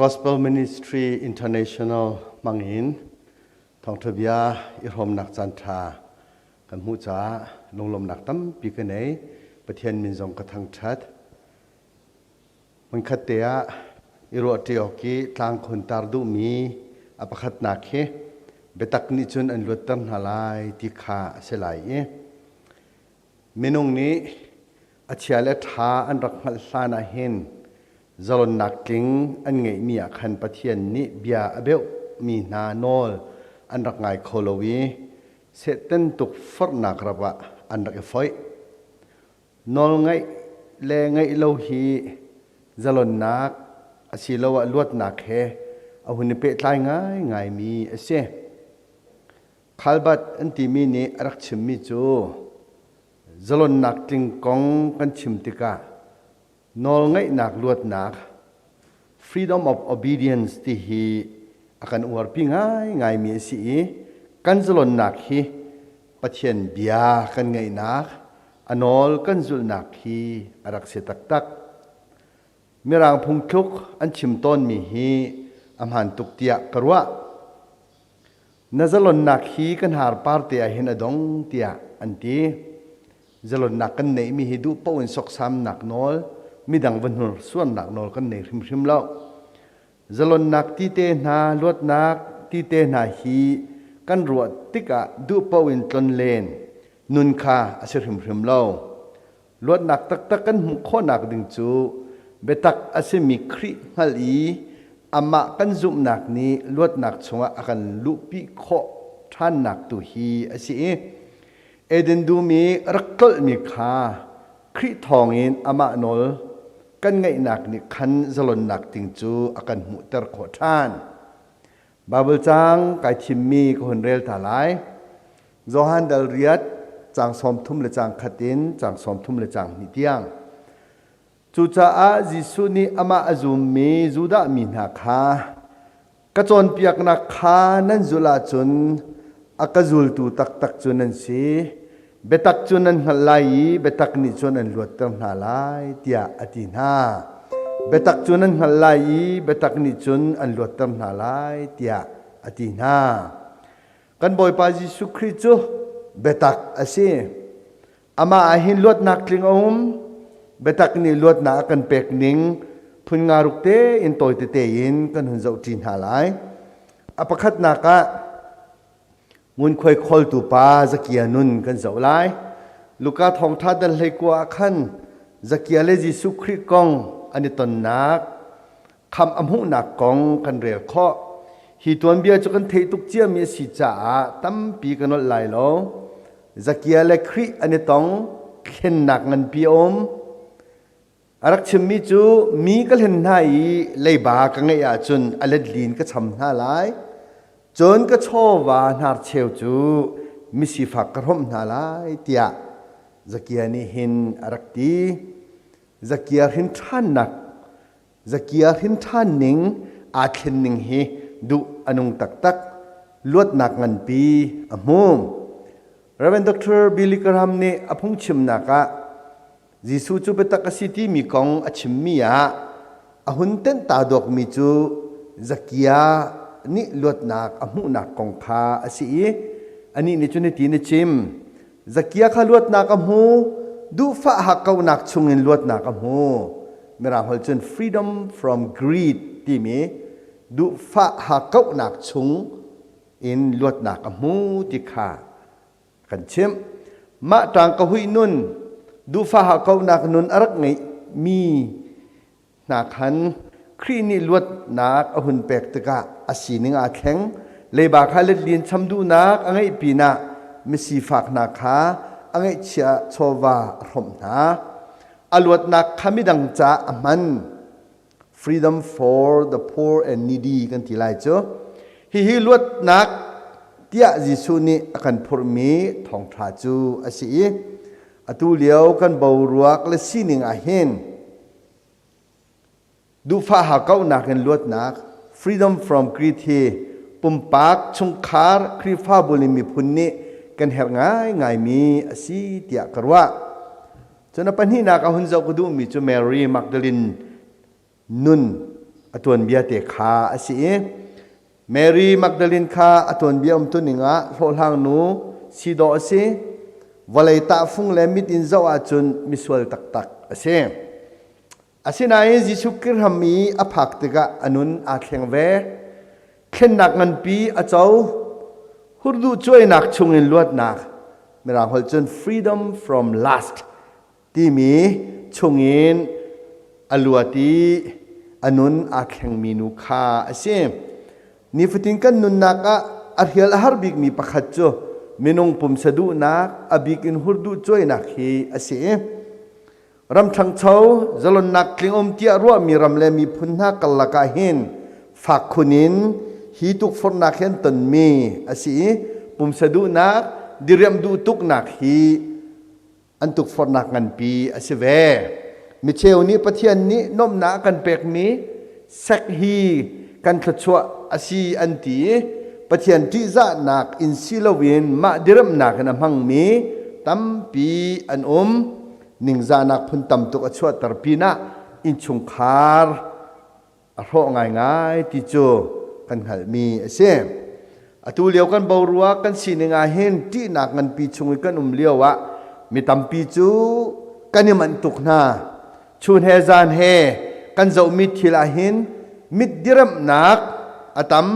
Gospel Ministry International hmangin thawngṭha bia i hrawmnak caanṭha kan hmuh caah lunglawmhnak tampi ka nei. Pathian min zong ka thangṭhat. Hmunkhat te ah i ruahṭi awk i tlangkhun tar duhmi a pakhatnak hi biatak nih cun an luatter hna lai ti kha a si lai i minung nih a chia le ṭha an rak hngalh hlan ah hin zalonnak tling an ngeihmi ah khan Pathian nih bia a beuhmi hna nawl an rak ngai kho lo i Satan tukforhnak rap ah an rak i foih. Nawlngaih le ngaih lo hi zalonnak asiloah luatnak he a hun i pehtlai ngaingaimi a si. Khalbat an timi nih a rak chimmi cu zalonnak tling kong kan chim tikah nawlngaihnak luatnak freedom of obedience ti hi a kan uarpi ngaingaimi a si i kan zalonnak hi Pathian bia kan ngaihnak, a nawl kan zulhnak hi a rak si taktak. Mirang phungthluk an chim tawnmi hi a hmaan tuk tiah ka ruah. Na zalonnak hi kan har par te ah hin a dong tiah an ti. Zalonnak kan neihmi hi duh paoh in soksamnak nawl, midang va hnursuannak nawl kan nei hrimhrim lo. Zalonnak ti te hna, luatnak ti te hna hi kan ruah tikah duh paoh in tlonlen nun kha a si hrimhrim lo. Luatnak taktak kan hmuh khawhnak ding cu biatak a simi Khrih hngalh i amah kan zumhnak nih luatnak chungah a kan luhpi khawh ṭhannak tu hi a si i Eden dum i rak tlolhmi kha Khrih thawngin amah nawl kan ngaihnak nih khan zalonnak ding cu a kan hmuhter khawh ṭhan. Baibal caang kai thimmi ka hun rel ta lai. Johan dal riat caang 30 le caang khat in caang 33 le caang hnih tiang. Cucaah Jesuh nih amah a zummi Judah mi hna kha ka cawnpiaknak kha nan zulh ahcun a ka zultu taktak cu nan si. Biatak cu nan hngalh lai i biatak nih cun an luatter hna lai tiah a ti hna. Biatak cu nan hngalh lai i biatak nih cun an luatter hna lai tiah a ti hna. Kan Bawipa Jesuh Khrih cu biatak a si. Amah ah hin luatnak tling a um. Biatak nih luatnak a kan pek ning phun nga ruk tein tawi tete in kan hun zohṭi hna lai. A pakhatnak ah ngunkhuai kholtu pa Zakia nun kan zoh lai. Luka thawngṭha dal 19 ah khan Zakia le Jesuh Khrih kong an i tonnak, khamh a hmuhnak kong kan rel khawh. Hi tuanbia cu kan theih tuk ciami a si caah tampi ka nolh lai lo. Zakia le Khrih an i tong, thlennak nganpi a um. A rak chimmi cu mi ka hlen hna i leiba ka ngeih ahcun a let lin ka cham hna lai. Cun ka chawva hnarcheu cu misifak ka hrawmh hna lai tiah Zakia nih hin a rak ti. Zakia hrin ṭhannak Zakia hrin ṭhan ning aa thlen ning hi duh a nung taktak. Luatnak nganpi a hmu. Reverend Dr. Billy Graham nih a phungchimnak ah Jesuh cu biatak a si timi kong a chimmi ah a hun tenh ta duakmi cu Zakia nih luatnak a hmuhnak kong kha a si i anih nih cun hitin a chim. Zakia kha luatnak a hmu, duhfah hakkauhnak chungin luatnak a hmu. Mirang holh cun freedom from greed timi duhfah hakkauhnak chung in luatnak a hmu ti kha kan chimh. Mah ṭang ka hui nun duhfah hakkauhnak nun a rak ngeihmi hna khan Khrih nih luatnak a hun pek tikah a sining aa thleng. Leiba kha letlin cham duhnak a ngeih pinah misifak hna kha a ngeihchiah chawva a hrawmh hna. A luatnak kha midang caah a hman. Freedom for the poor and needy kan ti lai cu. Hihi luatnak tiah Jesuh nih a kan phurhmi thawngṭha cu a si i atu lio kan boruak le sining ah hin duhfah hakkauhnak in luatnak freedom from greed hi pumpak chungkhar Khrihfabu le miphun nih kan herh ngaingaimi a si tiah ka ruah. Cun a pahnihnak a hun zoh ka duhmi cu Mary Magdalene nun. a tuanbia te kha a si i Mary Magdalene kha a tuanbia umtuning ah hlawhhlang nu si dawh a si. Vawlei tahfung le mit in zoh ahcun misual taktak a si. Asinain Jesuh Khrih ram i a phak tikah a nun aa thleng ve. Thlennak nganpi a co. Hurduh cuainak chungin luatnak, Mirang holh cun freedom from lust timi chungin a luat i a nun aa thlengmi nu kha a si. Nifatin kan nunnak ah a hrial a har bikmi pakhat cu minung pumsa duhnak, a bik in hurduh cuainak hi a si. Ram ṭhangcho, zalonnak tling um tiah ruahmi ram le miphun hna karlak ah hin fak khun in hi tukforhnak hi an tonmi a si i pumsa duhnak, diriamh duh tuknak hi an tukforhnak nganpi a si ve. Micheu nih Pathian nih nuamhnak a kan pekmi sek hi kan thluachuah a si an ti i Pathian ṭihzahnak in si loin mah diremnak in a hmangmi tampi an um. Ningzahnak phun tam tuk a chuahter pinah innchungkhar a hrawh ngaingai ti cu kan hngalhmi a si. Atu lio kan boruak kan sining ah hin ṭihnak nganpi chung i kan um lio ah mi tampi cu kan i manh tuk hna. Chun he zan he kan zohmi thil ah hin mit diremhnak a tam.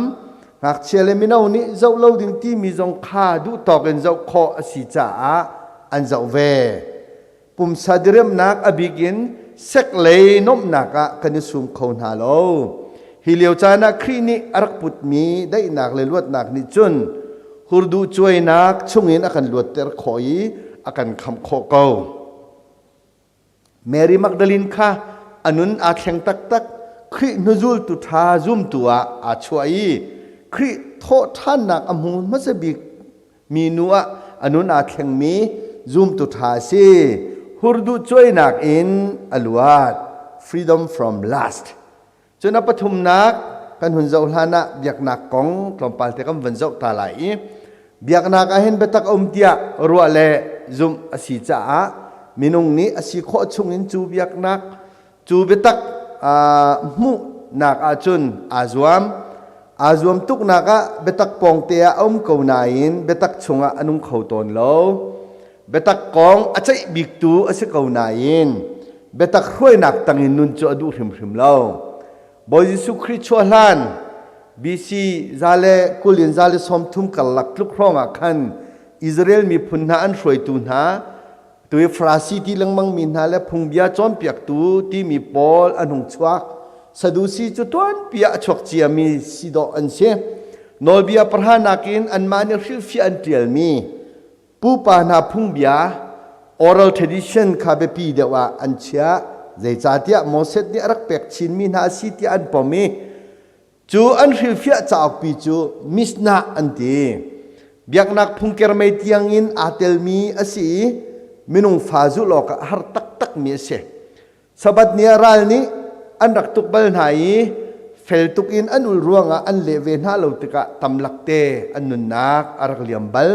Ngakchia le mino nih zoh lo ding timi zong kha duh tawk in zoh khawh a si caah an zoh ve. Pumsa diriamnak a bik in seklei nuamhnak ah kan i sum kho hna lo. Hi lio caan ah Khrih nih a rak putmi daihnak le luatnak nih cun hurduh cuainak chungin a kan luatter khawh i a kan khamh khawh ko. Mary Magdalene kha a nun aa thleng taktak. Khrih hnuzultu ṭha zumtu ah aa chuah i Khrih thawhṭhannak a hmu hmasa bik minu ah a nun aa thlengmi zumtu ṭha a si. Hurduh cuainak in a luat. Freedom from lust. Cun a pathumnak kan hun zoh hlan ah biaknak kong tlawmpal te kan van zoh ta lai i biaknak ah hin biatak a um tiah ruah le zumh a si caah minung nih a si khawh chungin cu biaknak cu biatak hmuhnak ahcun aa zuam. Aa zuam tuknak ah biatak pawngte ah a um ko nain biatak chungah a nung kho tawn lo. Biatak kong a ceih biktu a si ko nain biatak hruainak tangin nun cu a duh hrimhrim lo. Bawi Jesuh Khrih chuah hlan BC 120 in 130 karlak tluk hrawng ah khan Israel miphun hna an hruaitu hna Tu i Farasi ti lengmang mi hna le phungbia cawnpiaktu timi pawl an hung chuak. Sadusi cu tuanpi ah a chuak ciami si dawh an si. Nawlbia pahra nakin anmah nih hrilhfiah an ṭialmi pupa hna phungbia oral tradition kha biapi deuh ah an chiah. Zeicahtiah Moses nih a rak pek chinmi hna a si tiah an pom i Cu an hrilhfiah caukpi cu Mishnah an ti. Biaknak phungkermei tiangin aa telmi a si i minung fa zulh awkah a har taktakmi a si. Sabbath ni ah ral nih an rak tuk bal hna i fel tuk in an ul ruangah an leh ve hna lo tikah tamlakte an nunnak a rak liam bal.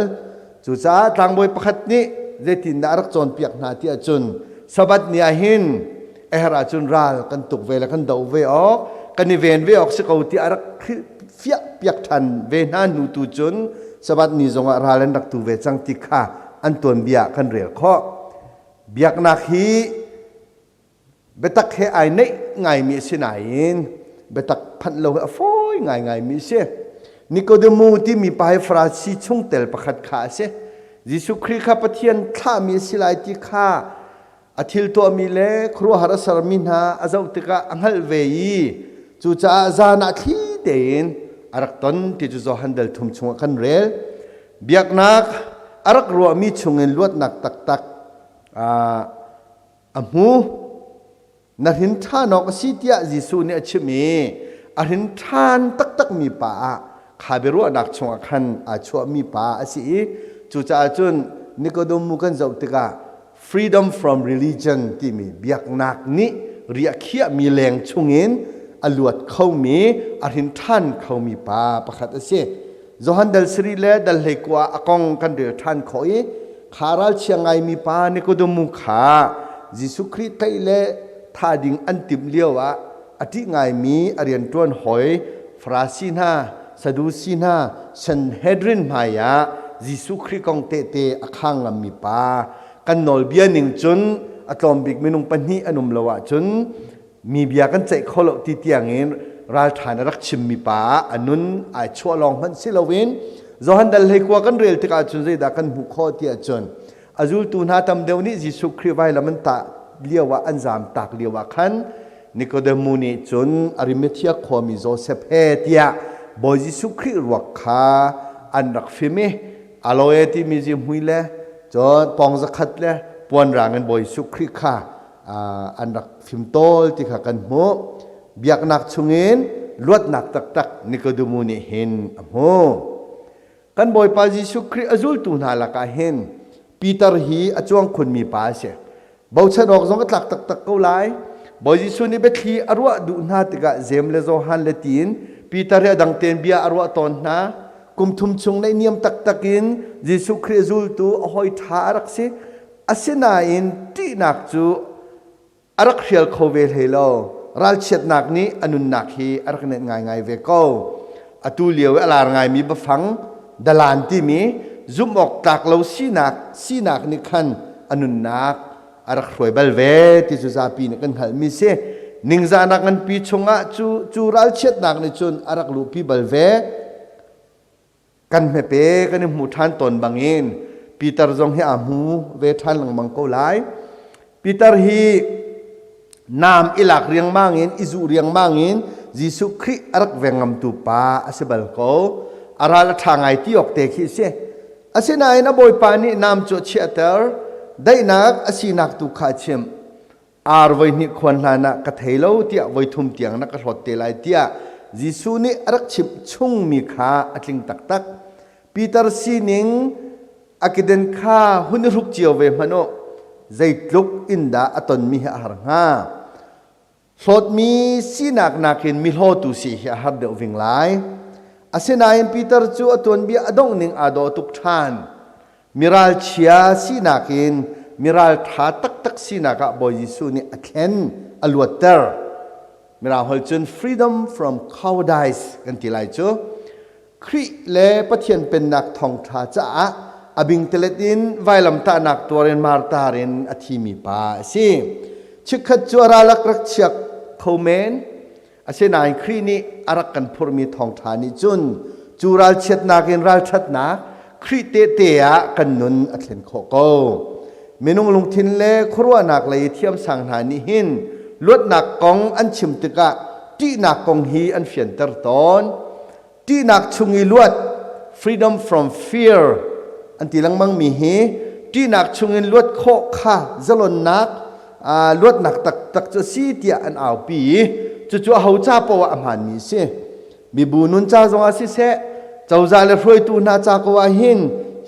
Cucaah tlangbawi pakhat nih zeitindah a rak cawnpiak hna ti ahcun Sabbath ni ah hin a herh ahcun ral kan tuk ve le kan doh ve awk kan i ven ve awk si ko ti a rak fiah piak ṭhan ve hna hnu tu cun Sabbath ni zongah ral an rak tu ve cang ti kha an tuanbia kan rel khawh. Biaknak hi biatak he ai neih ngaimi a si nain biatak phanh lo hi a fawi ngaingaimi a si. Nikodemu timi pa hi Farasi chungtel pakhat kha a si. Jesuh Khrih kha Pathian thlahmi a si lai ti kha a thil tuahmi le khuaruahhar a sermi hna a zoh tikah a hngalh ve i cucaah zan ah thli tein a rak ton ti cu Johan dal thum chungah kan rel. Biaknak a rak ruahmi chungin luatnak taktak a hmu. Na hrin ṭhan awk a si tiah Jesuh nih a chimh i a hrin ṭhan taktakmi pa ah kha biaruahnak chungah khan aa chuahmi pa a si i cucaah cun Nikodemu kan zoh tikah freedom from religion timi biaknak nih riahkhiahmi leng chungin a luat khomi a hrin ṭhan khomi pa pakhat a si. Johan dal sarih le dal 19 a kong kan rel ṭhan khawh i kha ralchia ngaimi pa Nikodemu kha Jesuh Khrih tlaih le thah ding an timh lio ah a ṭih ngaimi a rianṭuan hawi Farasi hna, Sadusi hna, Sanhedrin hmaiah Jesuh Khrih kong tehte a khang ngammi pa. Kan nawlbia ning cun a tlawm bik minung pahnih an um lo ahcun mi bia kan ceih kho lo ti tiangin ralṭha in a rak chimmi pa ah a nun ai chuah lawng hmanh si loin Johan dal hleikua kan rel tikah cun zeidah kan hmuh khawh ti ahcun a zultu hna tam deuh nih Jesuh Khrih vailam an tah lio ah an zaam tak lio ah khan Nikodemu nih cun Arimathea khuami Josef he tiah Bawi Jesuh Khrih ruak kha an rak fim i aloe timi zihmui le cun pawng zakhat le puanrang in Bawi Jesuh Khrih kha an rak fimtawl ti kha kan hmuh. Biaknak chungin luatnak taktak Nikodemu nih hin a hmu. Kan Bawipa Jesuh Khrih a zultu hna lakah hin Peter hi a cuang khunmi pa a si. Bochan awk zong a tlak taktak ko lai. Bawi Jesuh nih biathli a ruah duh hna tikah Jeim le Johan le tiin Peter hi a dang tein bia a ruah tawn hna. Kum thum chung naihniam taktak in Jesuh Khrih zultu a hawi ṭha a rak si. Asinain ṭihnak cu a rak hrial kho ve hlei lo. Ralchiatnak nih a nunnak hi a rak nenh ngaingai ve ko. Atu lio i a lar ngaimi biafang dalan timi zumh awk tlak lo sinak sinak nih khan a nunnak a rak hruai bal ve ti cu zapi nih kan hngalhmi si. Ningzahnak nganpi chungah cu cu ralchiatnak nih cun a rak luhpi bal ve. Kan hmepe kan i hmu ṭhan tawn bangin Peter zong hi aa hmu ve ṭhan lengmang ko lai. Peter hi naam i lak riangmang in i zuh riangmang in Jesuh Khrih a rak veng ngamtu pa a si bal ko. A ral a ṭha ngai ti awk te khi a si. Asinain a Bawipa nih naam cu a chiahter, daihnak a sinak tu kha a chimh. Ar voi hnih khuan hlan ah ka thei lo tiah voi thum tiang na ka hlawt te lai tiah Jesuh nih a rak chimh chungmi kha a tling taktak. Peter sining a keden kha hun i hruk cio ve hmanh u. Zeitluk in dah a tonmi hi a har hnga. Hlawtmi sinak nakin mi hlawtu si hi a har deuh ving lai. Asinain Peter cu a tuanbia a dongh ning aa dawh tuk ṭhan. Miralchia sinak in miralṭha taktak sinak ah Bawi Jesuh nih a thlen, a luatter. Mirang holh cun freedom from cowardice kan ti lai cu. Khrih le Pathian pennak thawngṭha caah a bingtalet in vailamtahnak tuar in martar in a thimi pa a si. Chikkhat cu a ralak rak chiak kho men, Asinain Khrih nih a rak kan phurhmi thawngṭha nih cun cu ralchiatnak in ralṭhatnak Khrih tehte ah kan nun a thlen khawh ko. Minung lungthin le khuaruahnak lei thiamsang hna nih hin luatnak kong an chim tikah ṭihnak kong hi an fianter tawn. Ṭihnak chung i luat freedom from fear an ti lengmangmi hi ṭihnak chungin luat khawh kha zalonnak luatnak taktak cu a si tiah an aupi i cucu aho ca paoh ah a hmaanmi a si. Mibu nun ca zongah siseh, cozah le hruaitu hna ca ko ah hin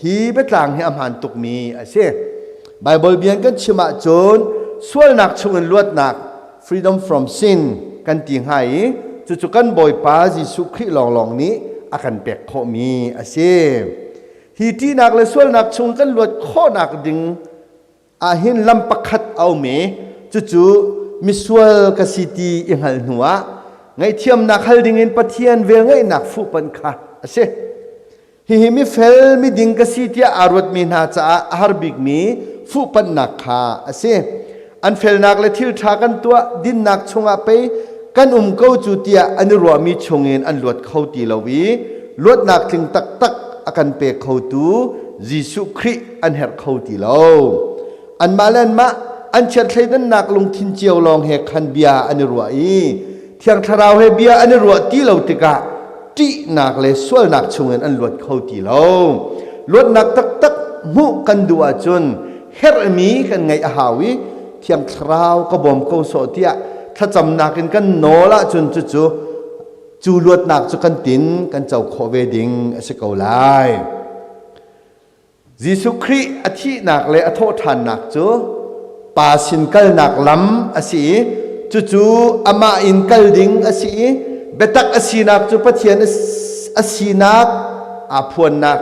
hi biatlang hi a hmaan tukmi a si. Baibal bia kan chim ahcun sualnak chungin luatnak freedom from sin kan ti hnga i cucu kan Bawipa Jesuh Khrih lawnglawng nih a kan pek khawhmi a si. Hi ṭihnak le sualnak chung kan luat khawhnak ding ahhin lam pakhat a um i cucu misual ka si ti i hngalh hnuah ngaihthiamnak hal dingin Pathian velngeihnak fuhpanh kha a si. Hihi mifel miding ka si tiah aa ruatmi hna caah a har bikmi fuhpanhnak kha a si. An felnak le thil ṭha kan tuah dinnak chungah pei kan um ko cu tiah an i ruahmi chungin an luat kho ti lo i luatnak tling taktak a kan pe khotu Jesuh Khrih an herh kho ti lo. Anmah le anmah an chiatthleidannak lungthin cio lawng he khan bia an i ruah i Thiang Thlarau he bia an i ruah ti lo tikah ṭihnak le sualnak chungin an luat kho ti lo. Luatnak taktak hmuh kan duh ahcun herhmi kan ngeih a hau i Thiang Thlarau ka bawm ko sawh tiah thlacamnak in kan nawl ahcun cucu cu luatnak cu kan tin kan co khawh ve ding a si ko lai. Jesuh Khrih a thihnak le a thawhṭhannak cu Pa sin kalnak lam a si i cucu amah in kal ding a si i biatak a sinak cu Pathian a sinak aa phuannak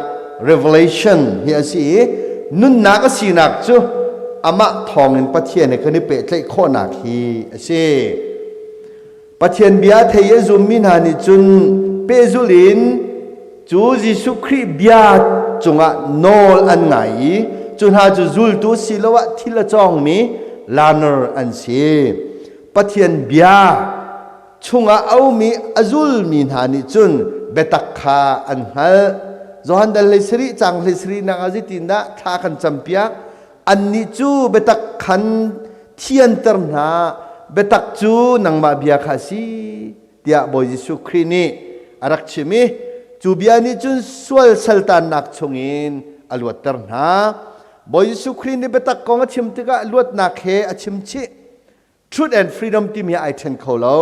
revelation hi a si i nunnak a sinak cu amah thawngin Pathian he kan i pehtlaih khawhnak hi a si. Pathian bia thei a zummi hna nih cun pehzulh in cu Jesuh Khrih bia cungah nawl an ngai i cu hna cu zultu siloah thil a cawngmi learner an si. Pathian bia chungah a ummi a zulmi hna nih cun biatak kha an hngalh. Johan dal hlei sarih cang hlei sarih nak ah zeitindah thla kan campiak? Annih cu biatak khan thianter hna, biatak cu nangmah bia kha a si tiah Bawi Jesuh Khrih nih a rak chim i cu bia nih cun sual saltannak chungin a luatter hna. Bawi Jesuh Khrih nih biatak kong a chim tikah luatnak he a chim chih. Truth and freedom timi ai ṭhen kho lo.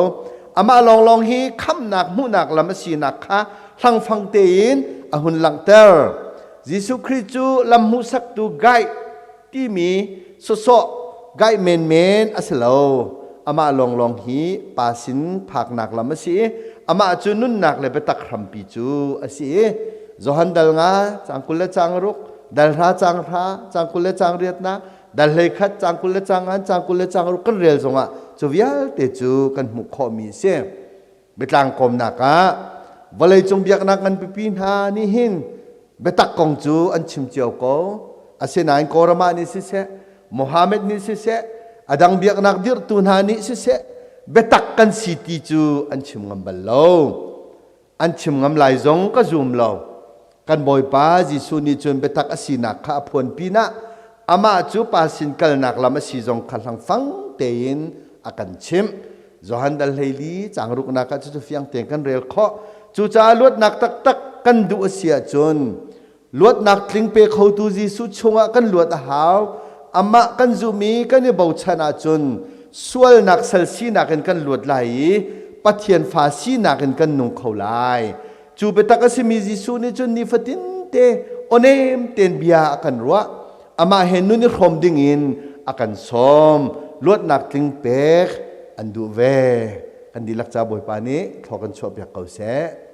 Amah lawnglawng hi khamhnak hmuhnak lam a sinak kha hlangfang tein a hun langhter. Jesuh Khrih cu lam hmuhsaktu guide timi sawsawh guide menmen a si lo. Amah lawnglawng hi Pa sin phaknak lam a si i amah cu nunnak le biatak hrampi cu a si i Johan dal nga cang 20 le cang ruk, dal hra cang hra, cang 20 le cang riatnak, dal 11 cang 20 le cang ngan, cang 20 le cang ruk kan rel zongah cu vialte cu kan hmuh khawhmi a si. Biatlang kawmnak ah vawleicung biaknak ngan pipi hna nih hin biatak kong cu an chim cio ko. Asinain Kawlram nih siseh, Mohammed nih siseh, a dang biaknak dirhtu hna nih siseh, biatak kan si ti cu an chim ngam bal lo. An chim ngam lai zong ka zum lo. Kan Bawipa Jesuh nih cun biatak a sinak kha a phuan pinah amah cu Pa sin kalnak lam a si zong kha hlangfang tein a kan chimh. Johan dal 14 caang ruknak ah cucu fiang tein kan rel khawh. Cucaah luatnak taktak kan duh a si ahcun luatnak tling pe khotu Jesuh chungah kan luat a hau. Amah kan zumh i kan i bochan ahcun sualnak sal sinak in kan luat lai i Pathian fa sinak in kan nung kho lai. Cu biatak a simi Jesuh nih cun nifatin te awnem tein bia a kan ruah. Amah he nun i hrawm dingin a kan sawm. Luatnak tling pek an duh ve. Kan dihlak ca Bawipa nih thlua kan chuahpiak ko seh.